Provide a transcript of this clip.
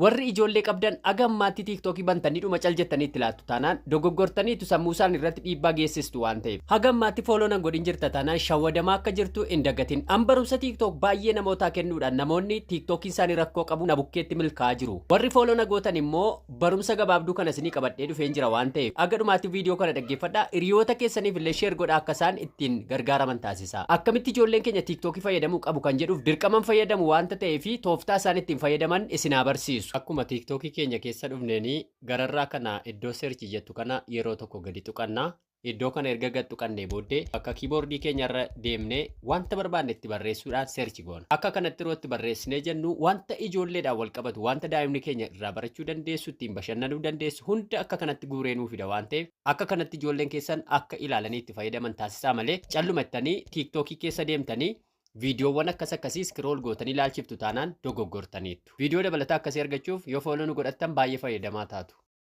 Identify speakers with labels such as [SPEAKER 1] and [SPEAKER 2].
[SPEAKER 1] Warri ijoollee qabdan aga ammaatti TikTokii bantanii dhuma cal jettanii itti laattu taanaan dogoggortaniitu sammuu isaan irratti dhiibbaa geessistu waan ta'eef. Haga ammaatti follow nan godhin jirta taanaan shawwadamaa akka jirtu hin dagatin. An barumsa TikTok baay'ee namootaa kennuudhaan namoonni TikTokiin isaanii rakkoo qabu na bukkeetti milkaa'aa jiru. Warri follow na gootan immoo barumsa gabaabduu kana isinii qabadhee dhufeen jira waan ta'eef aga dhumaatti viidiyoo kana dhaggeeffadhaa, hiriyoota keessaniif illee share godhaa, akka isaan ittiin gargaaraman taasisa. Akkamitti ijoolleen keenya TikTokii fayyadamuu qabu kan jedhuuf dirqaman fayyadamu waanta ta'eef tooftaa isaan ittiin fayyadaman isin haa barsiisu. Akkuma TikTokii keenya keessa dhufneenii gararraa kana iddoo search jettu kana yeroo tokko gadi tuqannaa. Iddoo kana erga gad tuqannee booddee bakka keyboardii keenya irra deemnee wanta barbaanne itti barreessuudhaan search goona. Akka kanatti yeroo itti barreessinee jennu wanta ijoolleedhaan wal qabatu, wanta daa'imni keenya irraa barachuu dandeessu, ittiin bashannanuu dandeessu hunda akka kanatti guuree nuu fida waan ta'eef akka kanatti ijoolleen keessan akka ilaalanii itti fayyadaman taasisaa malee calluma ittanii TikTokii keessa deemtanii viidiyoowwan akkas akkasii scroll gootanii ilaalchiftu taanaan dogoggortaniittu. Viidiyoo dabalataa akkasii argachuuf yoo follow nu godhattan baay'ee fayyadamaa taatu.